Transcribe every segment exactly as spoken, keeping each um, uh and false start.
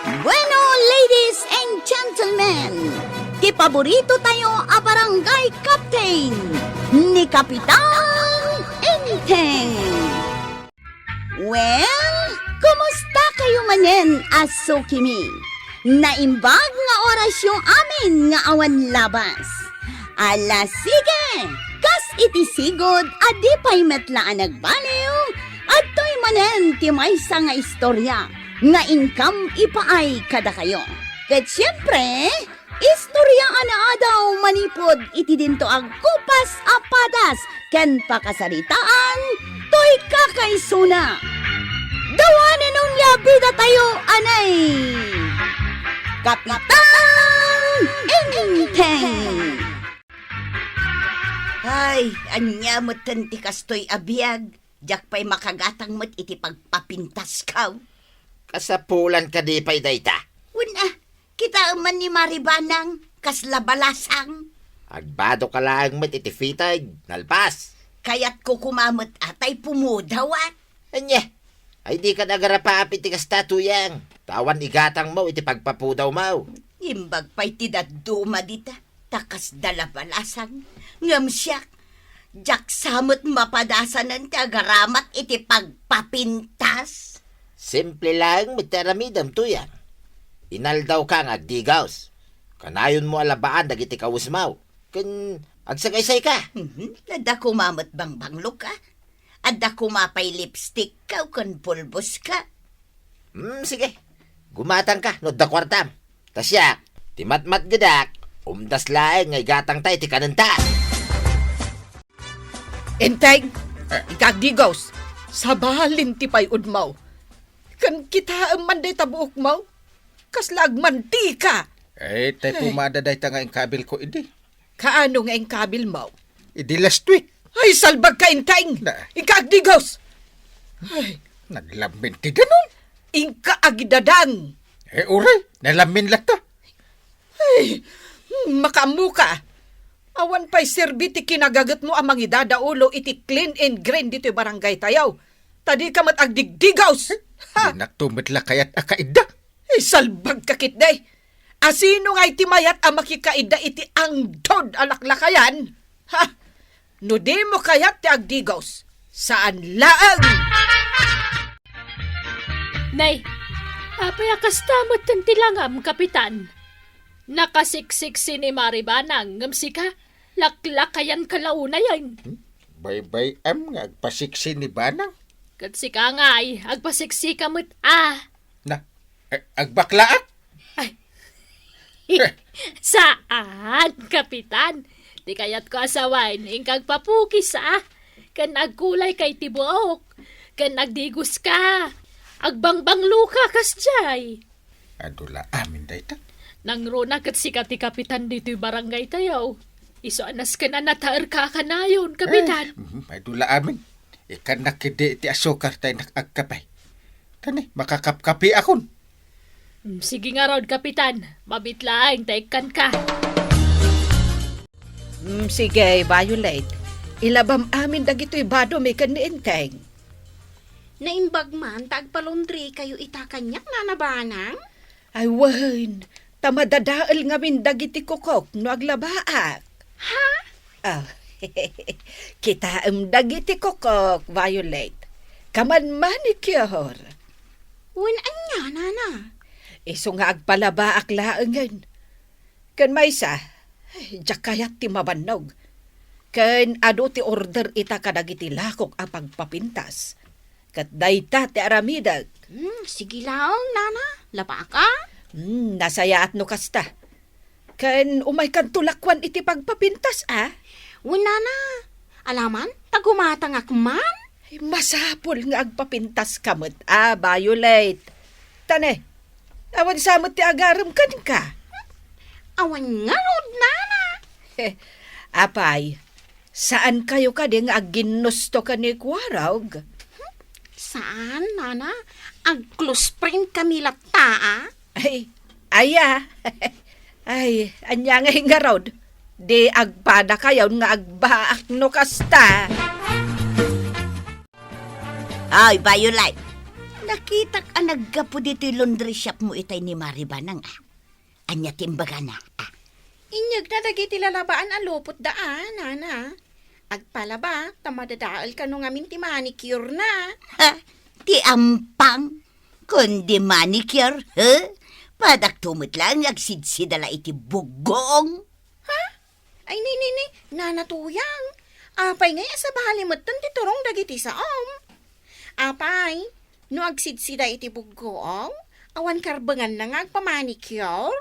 Bueno, ladies and gentlemen, ti paborito tayo a barangay captain, ni Kapitan Enteng. Well, kumusta kayo manen a sukimi? Naimbag nga orasyo amin nga awan labas. Ala, sige! Kas iti sigud a di pay met la a nagbaliw, adtoy manen ti maysa nga istorya nga inkam ipaay kadakayo. Ket siempre, istorya a naadaw manipud iti dinto agkupas a padas ken pakasaritaan toy kakaisuna. Dawanen nga bida tayo, anay! Kapitan Enteng! Ay, ania metten ti kastoy a biag? Diak pay makagatang met iti pagpapintaskaw. Kasapulan kadi pay dayta? Wen a, kitaem man ni Maribanang, kasla balasang. Agbado ka laeng met iti fiteg, nalpas. Kayatko koma met a tay pumudawak. Ania? Ay, dika agarapaap iti kasta, Tuyang. Ta awan igatangmo iti pagpapudawmo. Imbag pay ti dadduma dita, ta kasda la balasang. Ngem siak, diak sa met mapadasanen ti agaramat iti pagpapintas. Simple laeng met ti aramidem, Tuyang. Inaldawka nga agdigaws. Kanayonmo a labaan dagiti kawesmo. Ken agsagaysayka. Mhm. Adda koma met bangbangloka. Adda koma pay lipsticka ken pulboska. Hmm, sige. Gumatangka no adda kuartam. Ta siak, ti matmatgedak, umdas laeng nga igatangta iti kanenta. Enteng, eh, inka agdigaws, sabalin ti pay-odmo. Ken kitaem man dayta buokmo, kasla agmantika. Eh, tay Eh. pumada dayta nga inkabilko idi. Kaano nga inkabilmo? Idi last week. Ay, salbagka, Enteng! Na. Inka agdigaws! Ay. Naglammin ti danum. Inka agidadang! Eh, uray, nalammin latta. Ay, makaammoka. Awan pay serbi ti kinagagetmo a mangidadaulo iti Clean and Green ditoy barangay tayo. Ta dika met agdigdigaws. Ha? Dinakto met la kayat a kaidda. Isalbagka ketdi. Asino ngay ti mayat a makikaidda iti angdod a laklakayan? Ha? No dimo kayat ti agdigaws, saan laeng! Nay, apay a kasta metten ti langam, Kapitan? Nakasiksiksi ni Maribanang, ngem sika, laklakayanka la unayen. Hmm? Baybay-am nga agpasiksi ni Banang? Ket sika ngay, agpasiksika met a. Na, eh, agbaklaak? Ay. Eh. Saan, Kapitan. Ti kayatko a sawen, inka agpapukis a. Ken agkulayka iti buok. Ken agdigoska. Agbangbangloka kasdiay. Adu la amin dayta. Nangruna ket sika ti kapitan ditoy barangay tayo. Isu a nasken a nataerka a kanayon, Kapitan. Eh, mm, adu la amin. Ikkannak ketdi iti asukar ta innak agkape. Kani, makakapkapiakon. Mm, sige ngarud, Kapitan. Mabiit laeng ta ikkanka. Mm, sige, Violet. Ilabam amin dagitoy badomi ken ni Enteng. Naimbag man ta agpalaundrikayo ita kaniak, Nana Banang? Ay wen, ta madadael ngamin dagiti kukok no aglabaak. Ha? Ah, kitaem dagiti kukok, Violet. Kaman manicure. Wen ania, Nana? Isu nga agpalabaak laengen. Ken maysa, ay, diak kayat ti mabannog. Ken adu ti order ita kadagiti lakok a pagpapintas. Ket dayta ti aramidek. Hmm, sige laeng, Nana. Labaaka? Hmm, nasayaat no kasta. Ken umaykanto lakuan iti pagpapintas, a? Wen, Nana. Alaman, ta gumatangak man. Ay, masapul nga agpapintaska met, a, Violet. Ta ne, awan sa met ti agarem kenka. Awan ngarud, Nana. Apay, saankayo kadi nga agginnusto ken ni Kuarog? Saan, Nana. Ag-close friend kami latta, a. Ay, aya. Ay, ania ngay ngarud? Di agpadakayon nga agbaak no kasta. Ay, Violet. Ta kitak a naggapu ditoy laundry shop mo itay ni Mari Banang, a. Ania ti imbagana, a? Inyegna dagiti lalabaan a lupotda, a, nana. Agpalaba, ta madadael kano ngamin ti manicure na. Ha? Ti ampang? Kundi manicure, he? Padakto met laeng nga agsidsida la iti buggoong. Ha? Ay, ni, ni, ni, Nana Tuyang. Apay ngay a sabali metten ti turong dagiti saom? Apay, no agsidsida iti buggoong, awan karbenganna nga agpamanicure?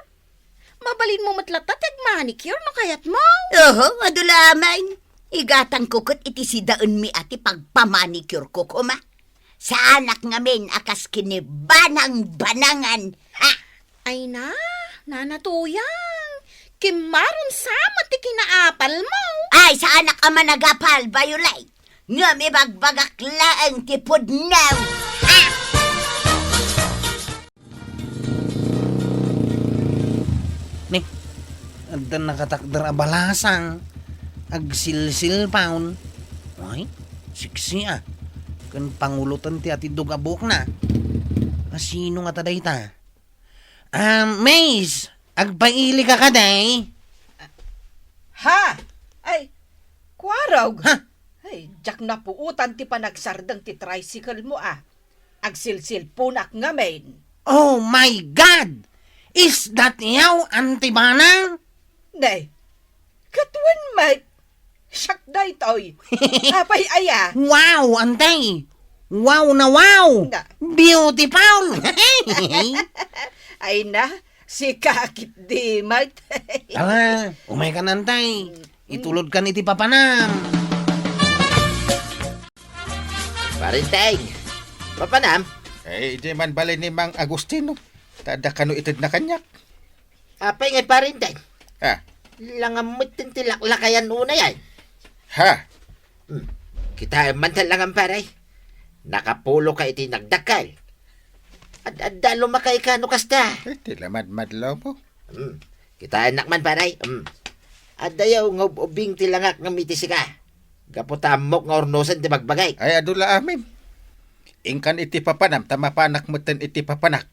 Mabalinmo met latta ti agmanicure no kayatmo. Oho, adu la amin. Igatangko ket iti sidaenmi a ti pagpamanicureko koma. Saanak ngamin a kas ken ni Banang-banangan. Ha? Ay na, Nana Tuyang. Kimmaron sa met ti kinaapalmo. Ay, saanak a managapal, Violet. Ngem ibagbagak laeng ti pudno. Ha? Ni, adda nakatakder a balasang, agsilsilpaw. Ay, sexy a. Ken panguloten ti atidog a buokna. A, sino ngata dayta? Ah, Maze, agpailika kadi? Ha? Ay, kuarog. Ha? Ay, diak napuotan ti panagsardeng ti tricycle mo, a. Agsilsilponak ngamin. Oh my God! Is that you, Auntie Banang? Nay, ket wen met, siak daytoy. Apay aya? Wow, Auntie! Wow na wow! Na. Beautiful! Ay na, sika ketdi met. Ala, umaykan, Auntie. Itulodkan iti papanam. Parinteng, papanam? Eh, idiay man balay ni Mang Agustino. Ta adda kano itedna kaniak. Apay ngay, Parinteng? Ha? Langam metten ti laklakayan unay, ay. Ha? Hmm. Kitaem man ta langam, pare. Nakapuloka iti nagdakkel. Ad-adda lumakayka no kasta. Eh, ti la madmadlawmo. Hmm. Kitaennak man, pare. Hmm. Adda yaw nga ub-ubing ti langak ngem iti sika. Gapu ta ammok nga urnosen ti bagbagik. Ay, adu la amin. Inkan iti papanam, ta mapanak metten iti papanak.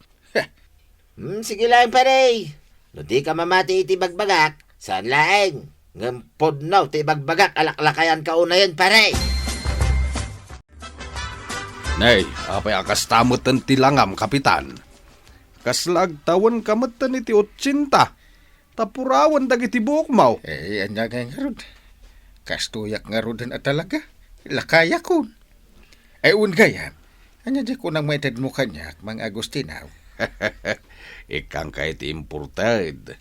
Hmm, sige laeng, pare. No dika mamati iti bagbagak, saan laeng. Ngem pudno ti ibagbagak a laklakayanka unayen, pare. Nay, apay a kasta metten ti langam, Kapitan? Kasla agtawenka metten iti otsenta, ta purawen dagiti buokmo. Eh, ania ngay ngarud? Kastoyak ngaruden a talaga. Lakayakon. Ay, wen gayam, ania di kunam nga itedmo kaniak, Mang Agustino? Ikkanka iti imported.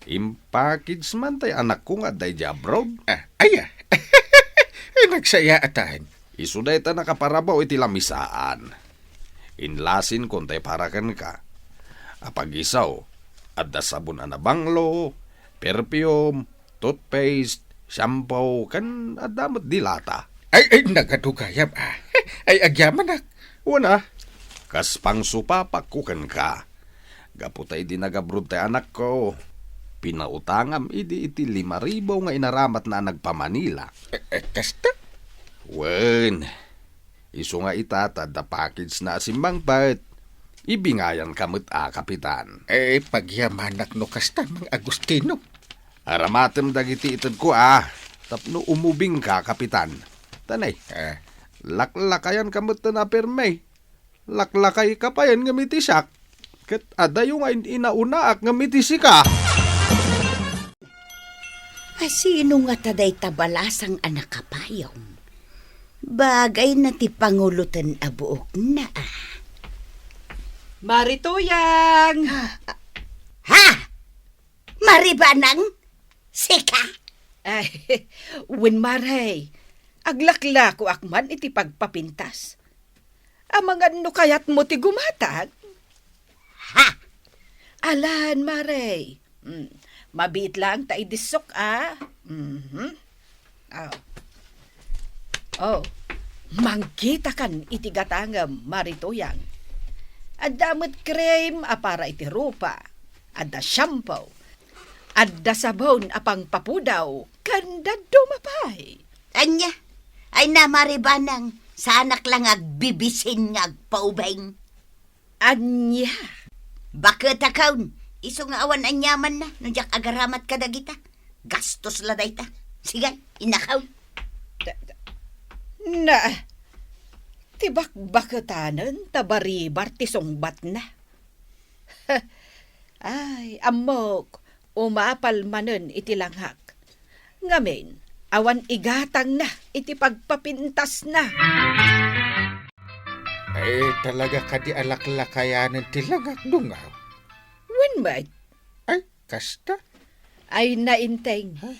Impackage man tay anakko nga adda idiay abroad. Ah, aya. Ay, nagsayaatan. Isu dayta nakaparabaw iti lamisaan. Inlasinkon tay para kenka. Apagisaw, adda sabon a nabanglo, perfume, toothpaste, shampoo, ken adda met di lata. Ay, ay, nagadu gayam, a. Ay, agyamanak. Wen a, kas pangsupapakko kenka. Gapu ta idi nag-abroad tay anakko, pinautangam idi iti lima ribu nga inaramatna a nagpa-Manila. Eh, eh, kasta? Wen, isu nga ita ta adda package na a simmangpet. Ibingayanka met a, Kapitan. Eh, pagyamanak no kasta, Mang Agustino. Aramatem dagiti itedko a, tapno umubingka, Kapitan. Tanay, eh, laklakayanka met a permi. Laklakayka payen ngem iti siak, ket adayo nga in-inaunaak ngem iti sika. A, sino ngata dayta balasang a nakapayong? Bagayna ti panguloten a buokna, a. Mari Tuyang! Ha? Mari Banang? Sika? Ay, wen, Mare. Aglaklakoak man iti pagpapintas. Amangan no kayatmo ti gumatang? Ha? Alan, Mare. Mm, mabiit laeng ta idissok, a. Mhm. Oh. Oh. Mangkitakan iti gatangem, Mari Tuyang. Adda met cream a para iti rupa. Adda shampoo. Adda sabon a pangpapudaw. Ken dadduma pay. Ania? Ay na, Mari Banang, saanak la nga agbibisin nga agpaubing. Ania? Baketakawn, isu nga awan aniamanna no diak agaramat kadagita. Gastos la dayta. Sige, innakawn. Ta-, ta-, na, ti bakbaketanen ta baribar ti sungbatna. Ay, ammok, umapal manen iti langak. Ngamin, awan igatangna iti pagpapintasna. Ay, talaga kadi a laklakayanen ti langak, Dungaw? Wen met. Ay, kasta? Ay, nainteng. Ay.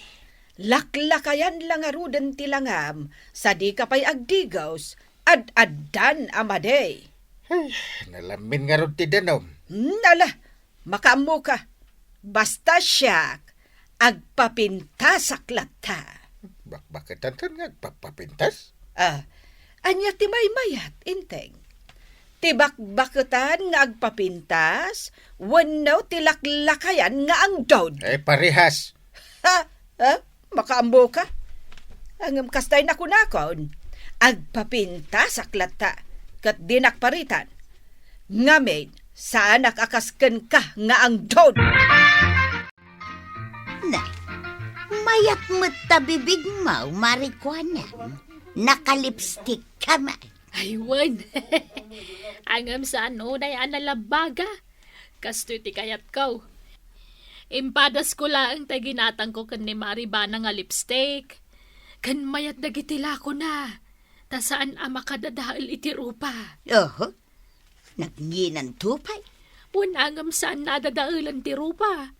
Laklakayan la ngaruden ti langam, sadika pay agdigos, ad-addan a madi. Ay, nalamin ngarud ti danum. Hmm, ala, makaammoka. Basta siak, agpapintasak latta. Bakbaketan nga agpapapintas? Ah, ania ti maymayat, Inteng? Ti bakbaketan nga agpapintas wenno ti laklakayan nga angdud? Eh, parehas. Ha? Ha? Makaammoka? Ngem kasta ti nakunakon, agpapintasak latta, ket dinak paritan. Ngamin, saanak a kas kenka nga angdud. Na, mayat met ta bibigmo, Mari Kuanang. Nakalipstick ka man. Ay, wen. Ngem saan unay a nalabaga. Kastoy ti kayatko. Impadasko laeng ti ginatangko ken ni Mari Bana nga lipstick. Ken mayat dagiti lakona, ta saan a makadadael iti rupa. Oho. Nagnginanto pay. Wen, ngem saan a dadaelen ti rupa.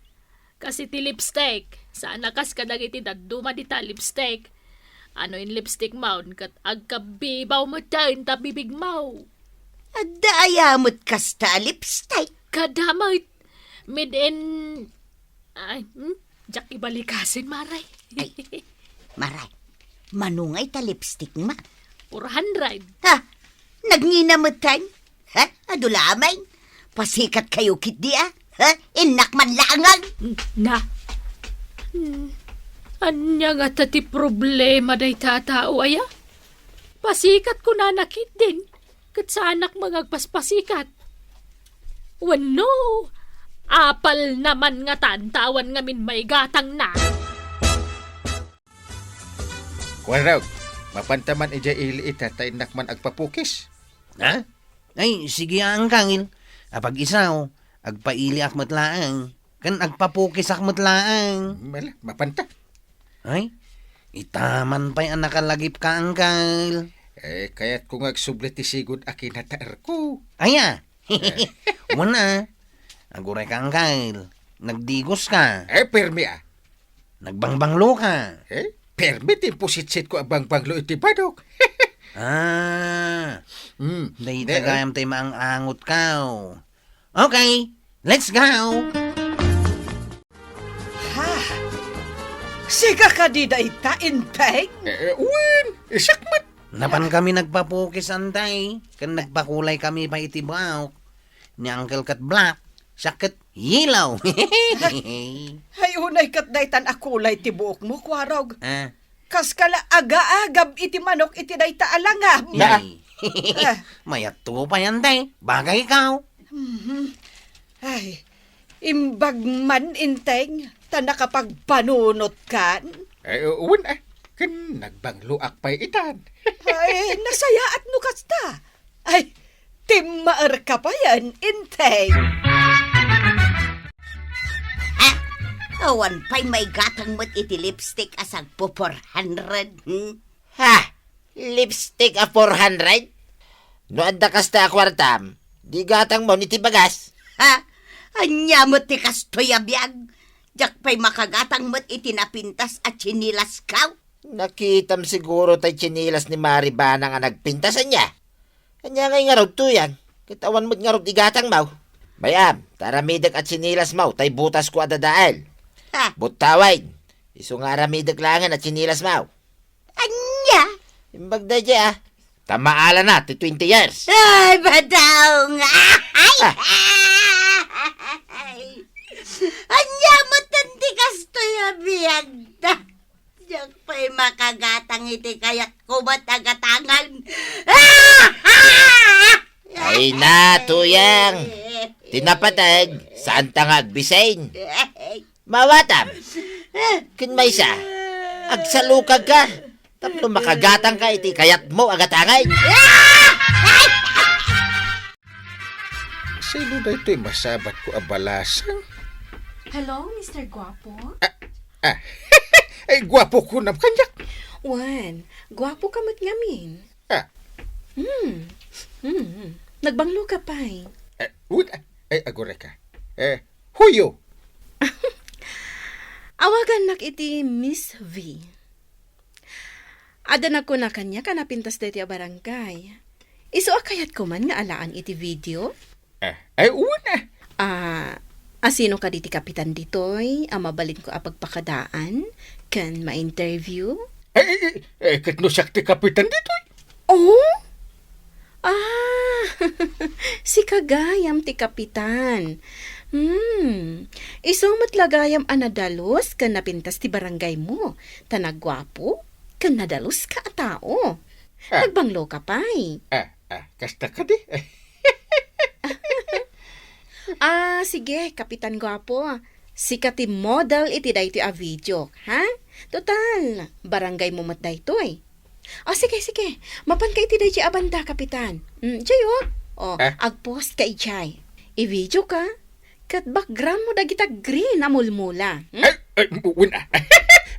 Kas iti lipstick, saan a kas kadagiti dadduma dita lipstick. No inlipstickmon, ket agkabibaw metten ta bibigmo. Adda aya met kasta a lipstick? Kada met. Made in, ay, hmm? Diak ibalikasin, Mare. Ay, Mare, mano ngay ta lipstickma? Four hundred. Ha? Nagngina metten? Ha? Adu laeng? Pasikatkayo ketdi, a? Ha? Innak man laengen. Na. Hmm. Ania ngata ti problema dayta a tao, aya? Pasikat kunana ketdin, ket saanak met nga agpaspasikat. Wenno, apalna man ngatan ta awan ngamin maigatangna. Kuarog, mapanta man idiay ili ita ta innak man agpapukis. Ha? Ay, sige a, Angkel. Apag-isa, o, agpailiak met laeng. Ken agpapukisak met laeng. Mala, mapanta. Ay, ita man pay a nakalagipka, Angkel. Eh, kayatko nga agsubli ti sigud a kinataerko. Aya? Eh. Wen a. Agurayka, Angkel. Nagdigoska. Eh, permi a. Nagbangbangloka. Eh, permi ti impositsitko a bangbanglo iti badok. Ah. Hmm. Dayta gayam ti maang-angotka, o. Okay, let's go! Ha? Sika kadi dayta, Inteng? Eh, wen, siak met. Napankami nagpapukis, Antay, ken nagpakulay kami pay iti buok. Ni Uncle ket black, siak ket yellow. Ay, unay ket daytan a kulay ti buokmo, Kuarog. Ah. Kaska la agaagab iti manok iti dayta a langam. Ay. Ah. Mayatto pay, Antay. Bagaykaw. Mhm. Ay, imbag man, Inteng, ta nakapagpanunotkan. Eh, wen, eh. Ken nagbangloak pay itan. Ay, nasayaat no kasta. Ay, timmaerka payen, Inteng. Ah, awan pay maigatang met iti lipstick a sagpo four hundred, hmm? Ha? Lipstick a four hundred? No adda kasta a kuartam, di gatangmon iti bagas. Ha? Ania met ti kastoy a biag? Diak pay makagatang met iti napintas a tsinilaskaw. Nakitam siguro tay tsinilas ni Mari Banang a nagpintas, ania? Ania ngay ngarud tuyan? Ket awan met ngarud igatangmo. Bay-am, ta aramidek a tsinilasmo tay butasko a dadael. Ha? Buttawen, isu nga aramidek laengen a tsinilasmo. Ania? Imbag daydiay, a. Ta maalana ti twenty years. Ay, badaw nga. Ay! Ah. Ay! Ania met ti kastoy a biagda? Diak pay makagatang iti kayatko met a gatangan. Ay, Ina, Tuyang, ti napateg, saanta nga agbisin. Mawatam. Ken maysa, agsalukag ka. Tapno makagatang ka iti kayatmo a gatangay. Sino daytoy masabat ko a balasang? Hello, Mister Guapo? Ah, ah. Ay, guapo ko na kaniak. Wen, guapo ka met ngamin. Ah. Hmm. Hmm. Nagbanglo ka pay. Eh, wait, ay, agore ka. Eh, who you? Awagannak iti Miss V. Adda nagkuna kaniak a napintas daytoy a barangay. Isu a kayatko man nga alaan iti video? Eh, ay, una. Ah, asino kadi ti kapitan ditoy a mabalinko a pagpakadaan ken ma-interview? Eh, eh, eh, eh, ket no siak ti kapitan ditoy? Oh? Ah, sika gayam ti kapitan. Hmm, isu met la gayam a nadalus ken napintas ti barangaymo, ta nagguapo ken nadaluska a tao. Ah. Nagbanglo ka pay. Ah, ah, kasta kadi? Ah, sige, Kapitan Guapo. Sika ti model iti daytoy a video, ha? Total, barangaymo met daytoy. O, sige, sige. Mapanka iti daytoy a banda, Kapitan. Mm, diay, oh. Oh, ah? Agpost ka idiay. I-video ka. Ket background mo dagita green a mulmula. Hmm? Ay, ay, wen, ah.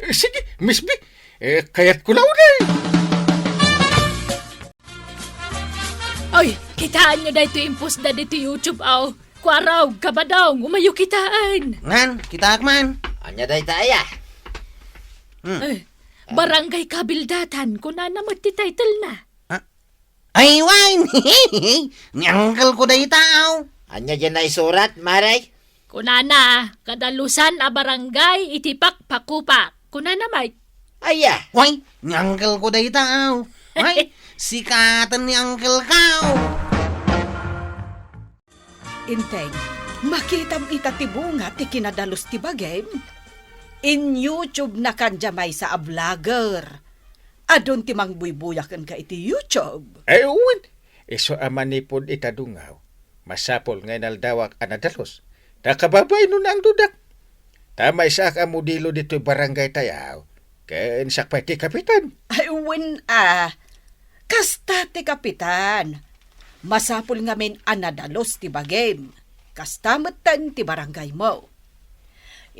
Sige, Miss B. Eh, kayatko la unay. Ay, kitaenyo daytoy impost da ditoy YouTube, aw. Kuaraw, Kabadong, umayo kitaen. Ngan, kitaek man. Ania dayta aya? Hmm. Eh, Barangay Kabildatan, kunana met ti title na. Ah? Ay, wen! Ni uncle ko dayta, aw. Ania diay naisurat, Mare? Kunana, kadalusan a barangay iti Pakpakupak. Kunana met. Aya. Wen, ni uncle ko dayta, aw. Ay, sikaten ni uncle ko. Inteng, makitam ita ti bunga ti kinadalus ti bagim? In-YouTube na kan diay maysa a vlogger. Adun ti mangbuybuya kenka iti YouTube. Ay, wen. Isu a manipud ita dungaw, masapul nga inaldawak a nadalus. Ta kababain no naangdudak. Ta maysaak a modelo ditoy barangay tayo. Ken siak pay ti kapitan. Ay, wen a. Kasta ti kapitan. Masapul ngamin a nadalus ti bagim. Kasta metten ti barangaymo.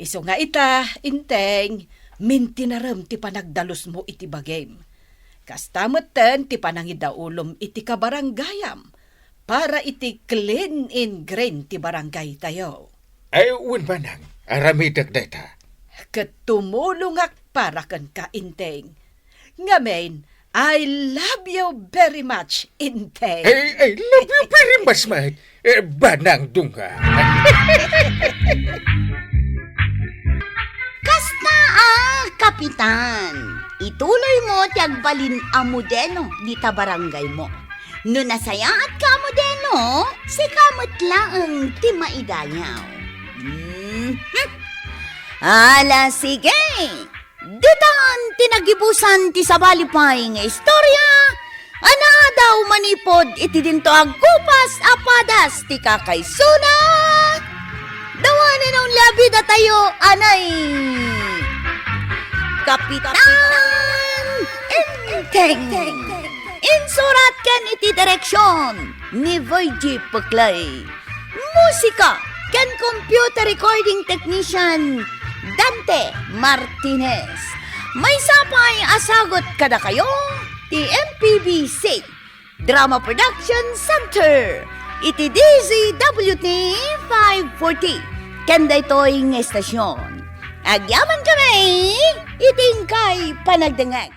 Isu nga ita, Inteng, mintinarem ti panagdalusmo iti bagim. Kasta metten ti panangidaulom iti kabarangayam para iti clean and green ti barangay tayo. Ay, wen manang, aramidek dayta. Ket tumulongak para kenka, Inteng. Ngamin, I love you very much, Inteng. I, I love you very much, mate. Eh, Banang Dunga. Kasta a, Kapitan, ituloy mo ti agbalin a modelo dita barangay mo. No nasayaat ka a modelo, sika met laeng ti maidayaw. Mhm. Ala, sige. Ditan ti nagibusan ti sabali pay nga istorya a naadaw manipud iti dinto a gupas a padas ti kakaisuna. Dawanen a unlabida tayo, anay! Kapitan Enteng. Insurat ken iti direksyon ni Virgie Puclay. Musika ken computer recording technician, Dante Martinez. Maysa pay a sagut kadakayo ti M P B C Drama Production Center iti D Z W T five forty. Ken daytoy nga estasyon, agyaman kami iti inkay panagdengngeg.